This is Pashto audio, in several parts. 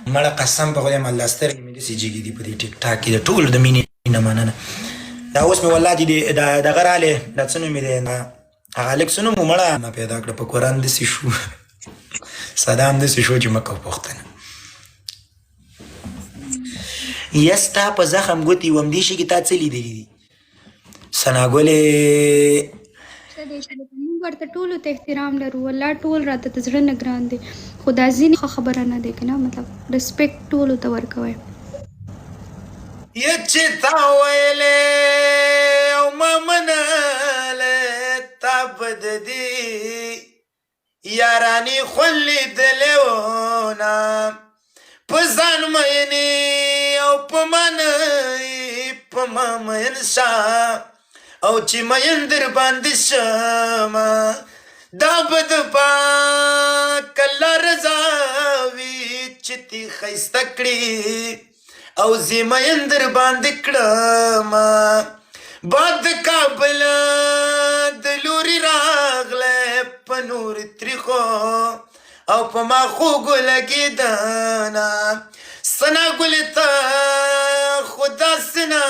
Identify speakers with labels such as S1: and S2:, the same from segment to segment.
S1: مړه قسم په خدای مله سترګې مې داسې جګې دي په دې ټیک ټاک کې د ټولو د مینې نه مننه. دا اوس مې والله چې دا دغه رالی، دا څه نوم یې دی، هغه هلک څه نوم و مړه ما پیدا کړه په قرآن داسې شو، صدام داسې شو چې مه کوه پوښتنه. یس تا په زخم ګوتې وم دې شي کې تا څه لیدلي دي ثناګلې؟
S2: څه دی چې لکه موږ ورته ټولو ته احترام لرو، والله ټول راته د زړه نه ګران دي، خو دا ځینې ښه خبره نه دی کنه، مطلب رسپیکټ ټولو ته ورکوي.
S1: یه چې تا ویلې او ما منلې، تا به د دې یارانې خوند لیدلی و نه. په ځان مینې او په ما نه، په ما مین شه او چې مین در باندې شم، دا به د پاک الله رضا وي چې تی ښایسته کړي او زه مین در باندې کړم. باد کابل د لوري راغلی په نور تریخو او په ما خوږو لګېدنه. سنا ګلې ته خو داسې نه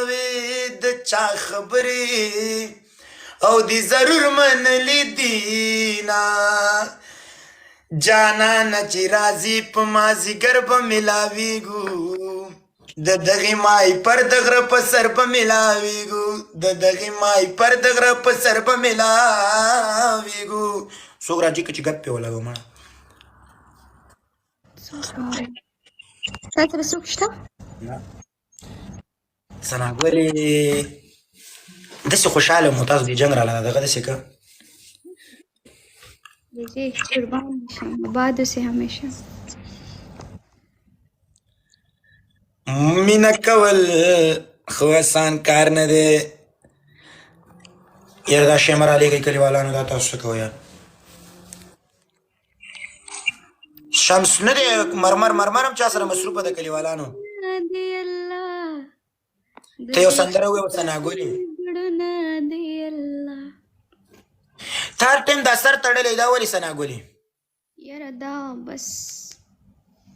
S1: وې د چا خبرې او دې ضرور منلې دي نه. جانانه چې راځي په مازیګر به ملاویږو، د دغې مای پر د غره په سر به ملاویږو، د دغې مای پر د غره په سر به ملاویږو. څوک راځي که چې ګپ پې ولګوم مړه؟
S2: تا سره څوک شته؟
S1: نه ثنا ګلې، داسې خوشحاله مو تاسو دې جنګ راله دغه داسې که
S2: جی قربان شم، آباد اوسې همیشه.
S1: مینه کول خو اسان کار نه دی یاره. دا شی مه رالیږئ کلیوالانو، دا تاسو څه کوئ یار؟ شمس نه دی، مرمر مرمر هم چا سره مصروفه ده کلیوالانو.
S2: دی الله.
S1: ته یو سندره ووایه ثنا ګلې.
S2: زړونه دی الله.
S1: تار ټیم دا سر تړلی دا ولې ثنا ګلې؟
S2: یاره دا بس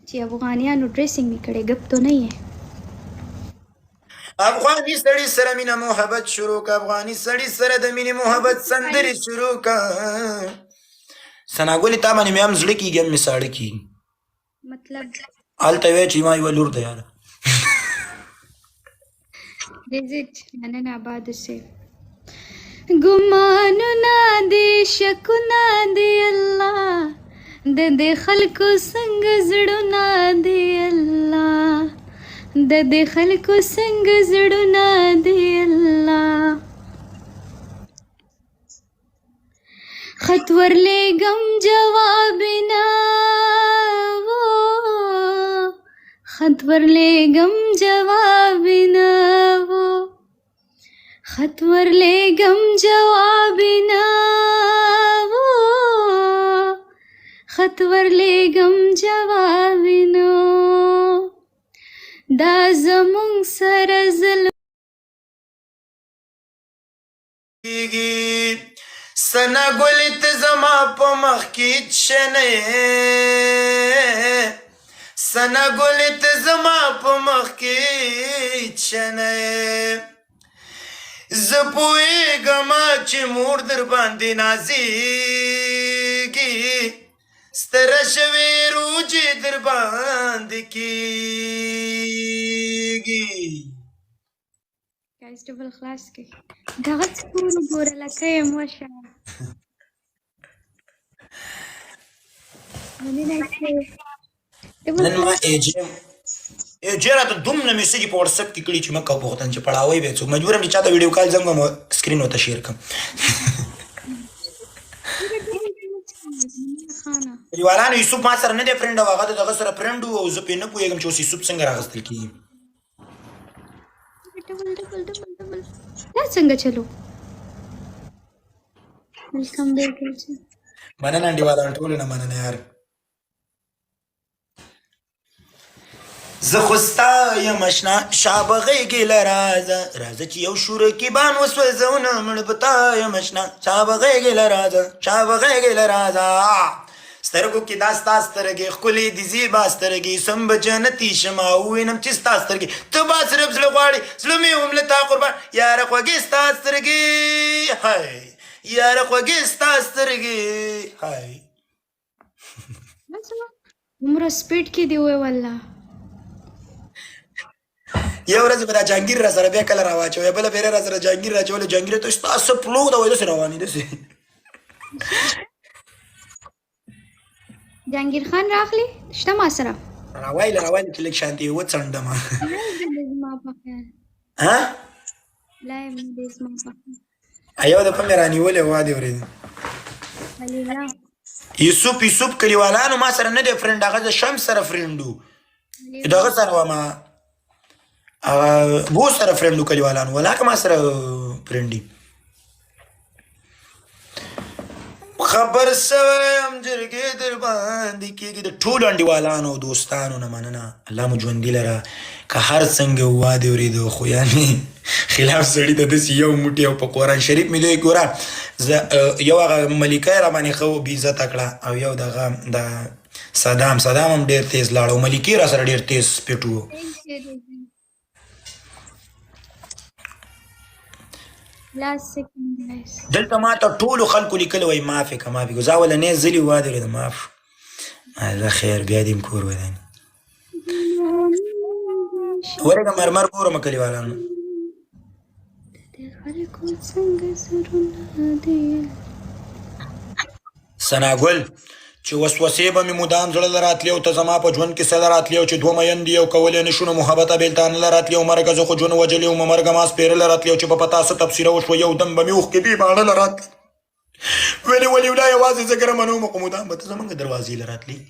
S2: چې افغانیانو ډریسینګ می کړی، ګپ تو نه یې.
S1: افغاني سړي سره مینه محبت شروع که، افغاني سړي سره د مینې محبت سندرې شروع که. ثنا ګلې تا باندې مې هم زړه کېږي هم مې ساړه کېږي.
S2: مطلب؟
S1: هلته وی چې ما یوه لور ده یاره.
S2: وزټ مننه، آباد اوسې. ګمانونه دي شکونه دي الله، د دې خلکو څنګه زړونه دي الله، د دې خلکو څنګه زړونه دي الله. خط ورلېږم جواب نه وو، خط ورلېږم جواب نه وو، خط ورلېږم جواب نه وو، خط ورلېږم جواب نه. دا زمونږ سره ظلم
S1: کیږي. سنا ګلې ته زما په مخ کې هیڅ شی نه یې، سنا ګلې ته زما په مخ کې هیڅ شی نه یې. زه پوهېږم چې مور در باندې نازېږي، ستره شوې روجې در باندې کېږي.
S2: ګایز ډبل خلاص کړئ، دغه څه وګوره لکه یې مشه. مننه چې
S1: نن ما ای جې راته دومره میسج په واتس اپ کې کړي چې مکه پوښتنه چې پړاوي به څوک مجبور یم چې چاته ویډیو کال زنګ مو سکرین وته شیر کړم.
S2: خانه
S1: کلیوالانو، یوسف ما سره نه دی فرند او هغه د دغه سره فرند او زه پرې نه پوهېږم چې اوس یوسف څنګه راغستل کېږي.
S2: ډبل ډبل ډبل ډبل، دا څنګه چلو؟ ویلکم بیک.
S1: مننه انډیوالانو، ټولو نه مننه یار. زه خو ستا یم اشنا، شابه غېږې له راځه، راځه چې یو شور کې بان وسوځو نه مړ په تا یم اشنا، شابه غېږې له راځه، شابه غېږې له راځه. سترګو کې دا ستا سترګې ښکلې دي زیبا سترګې سم به جنتي شم او ووینم چې ستا سترګې ته به صرف زړه غواړي زړه مې هم له تا قربان یاره خوږې ستا سترګې های یاره خوږې ستا سترګې های.
S2: عمره سپیډ کې دی وای والله.
S1: یو ورځ به دا جهانګیر را سره بیا کله راواچو یا بله پیره را سره جهانګیر راچول جهانګیر ته ستا څه پلو دا وای داسې روانې داسې.
S2: جهانګیر خان راغلی شته ما سره.
S1: راوایله راوایله چې لږ شانتې وڅنډم.
S2: زما په خیال
S1: ها
S2: لایو نه دی زما په خیال.
S1: یو دفعه مې رانیولې وه دې ورېده. یوسف یوسف کلیوالانو ما سره نه دی فرند، هغه د شمس سره فرندو، دغه سره وه ما هغه بو سره فرندو کلیوالانو ولاکه ما سره فرندي. خبر سوی یم جرګې در باندې کېږي. د ټولو انډیوالانو او دوستانو نه مننه، الله مو ژوندي لره. که هر څنګه وا دې ورېدو خو یعنې خلاف سړي ته داسې یو موټی او په قرآن شریف مې دی ګوره زه یو هغه ملکه یې راباندې ښه بې عزته کړه او یو دغه د صدام صدام هم ډېر تیز لاړ او ملکې را سره ډېر تیز پټ وو. دلته ما ته ټولو خلکو لیکلي وایي معاف یې که معاف یې که، زه اولنی ځلي وا دې ورېده معاف شو. زه خیر بیا دې هم کور ودان. ورګه مرمر ګورم کلیوالانو. ثنا ګل چې وسوسې به مې مدام زړه له راتلې او ته زما په ژوند کې څه له راتلې او چې دوه میین دي او کولی نه شو نو محبته بېلتانه له راتلې او مرګه زه خو ژوند وژلی وم مرګه ما سپېره له راتلې او چې په پتا څه تبصره وشوه یو دم به مې اوښکې بې باڼه له راتلې ویلې ولي ولا یوازې زه ګرمه نه وم خو مدام به ته زمونږ دروازې له راتلې.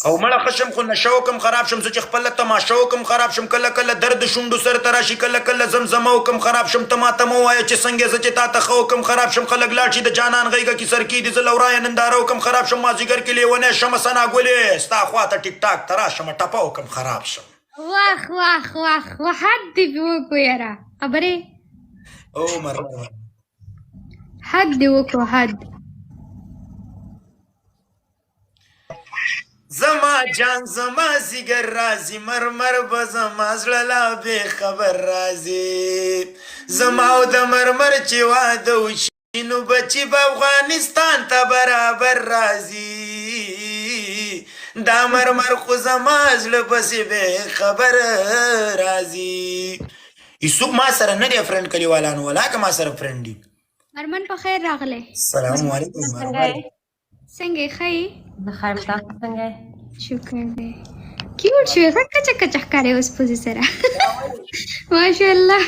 S1: او مړه خشم خو نشه وکم خراب شم، زه چې خپله تماشه وکم خراب شم، کله کله درد شونډو سر ته راشي کله کله زمزمه وکم خراب شم، ته ماته مه وایه چې څنګه زه چې تا ته ښه وکم خراب شم، خلک لاړ شي د جانان غېږه کې سر کېږدي زه له ورایه ننداره وکم خراب شم، مازدیګر کې لیونی شمه ثنا ګلې ستا خوا ته ټیک ټاک ته راشمه ټپه وکم خراب شم.
S2: واخ واخ واخ حد دې پې وکړو یاره خبرې.
S1: او مرمر
S2: حد دې وکړو حد.
S1: زما جان زما ځیګر راځي مرمر به زما زړه لا بې خبر راځي، زما او د مرمر چې واده وشي نو بچي به افغانستان ته برابر راځي، دا مرمر خو زما زړه پسې بې خبر راځي. یوسف ما سره نه دی فرند کلیوالانو ولاکه ما سره فرند دي.
S2: مرمن په خیر راغلی.
S1: السلام علیکم مرمر.
S2: څنګه یې؟ ښه یې؟
S3: زه ښه یم، تاسو څنګه یې؟
S2: شکر دی. کیوټ شوې، ښه کچه کچه ښکارې اوس پوزې سره ماشاءالله.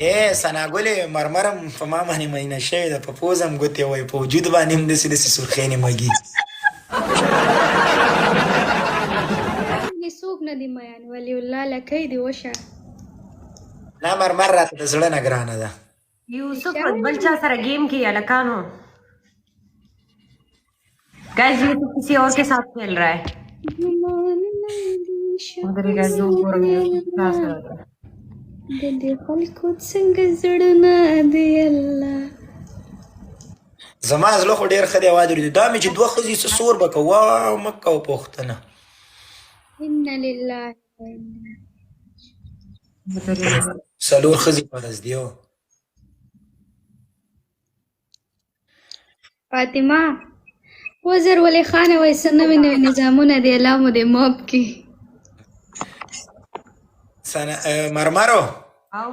S1: اے ثنا ګلې مرمرم په ما باندې مینه شوې ده، په پوزه هم ګوتې وایي، په وجود باندې هم داسې داسې سرخېنې مږي.
S2: څوک نه دی میان ولی الله لکۍ دې وشه.
S1: دا مرمر راته د زړه نه ګرانه ده.
S3: یوسف بل چا سره گیم کې هلکانو. गाइस यूसुफ किसी और के साथ खेल रहा है. उधर ही गाइस وګورم یوسف چا سره ده.
S2: د دې خلکو څنګه زړونه دی الله.
S1: زما زړه خو ډېر ښه دی واده دا مې چې دوه ښځې څه سور به کوه مه کوه پوښتنه.
S2: انا لله و انا.
S1: څلور ښځې فرض دی.
S2: فاطمه وزر ولې خان وای څه نوې نوې نظامونه دی الله مو دې معاف کړي.
S1: سنه مرمرو
S3: او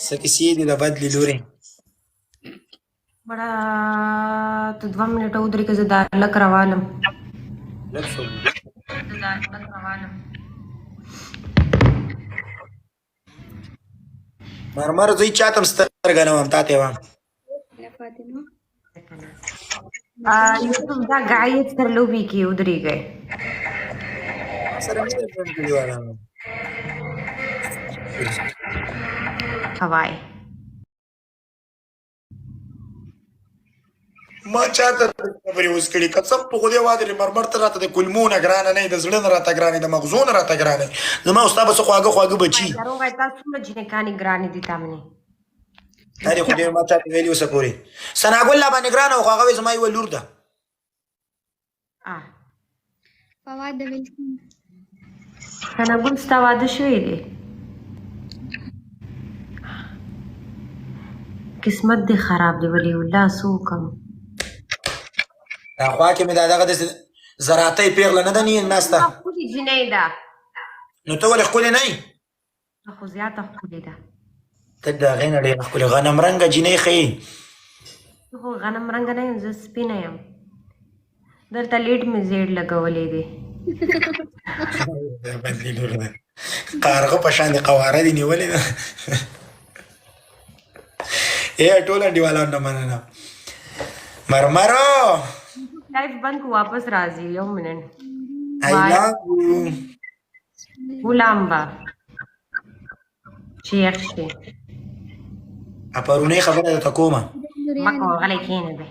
S1: څه کیسې دي د بدلې لورې؟
S3: مړه ته دوه منټه ودرېږه زه دا هلک روانم.
S1: لږ څه
S3: زه دا هلک روانم.
S1: مرمر زه چاته هم سترګه نه وم تاته وم.
S2: فاطمه
S3: یوسف دا ګایې سره لوبې کې ودرېږئ.
S1: سره مې فرند کلیوالانو.
S3: هوای
S1: ما چاته خبرې اوس کړي، قسم په خدای واده لري، مرمر ته راته د کولمو نه ګرانه نه، د زړه نه راته ګرانه، د مغزو نه راته ګرانه، زما او ستا به څه خواږه خواږه بچي.
S3: دروغ، تا څومره جنکانې ګرانې دي تا منې.
S1: دا خدای ما چاته ویلي اوسه پورې؟ ثناګل لا باندې ګرانه، خو هغه زما یوه لور ده.
S2: فواد د ویلسون.
S3: ثناګل، ستا واده شوی دی؟ قسمت دې خراب دی ولی الله، څه وکړم؟
S1: دا خوا کې مې دا دغه داسې زراعتۍ پیغله نه ده ناسته؟
S3: ښکلې جینۍ ده.
S1: نو ته ولې ښکلې نه یې؟
S3: خو زیاته ښکلې ده.
S1: ته د هغې نه ډېره ښکلې غنم رنګه جینۍ ښیې.
S3: زه خو غنم رنګه نه یم، زه سپینه یم. دلته لیټ مې زیړ لګولی دی.
S1: بدلي لور ده، قارغه په شان دې قواره دې نیولې ده. ای ټول انډیوالانو نه مننه. مرمرو.
S3: لایف بند کو، واپس راځي، یو منټ.
S1: I love you.
S3: ولامبه چې یخ شي.
S1: پرونۍ خبره درته کومه.
S3: مه کوه، غلی کښېنه. دی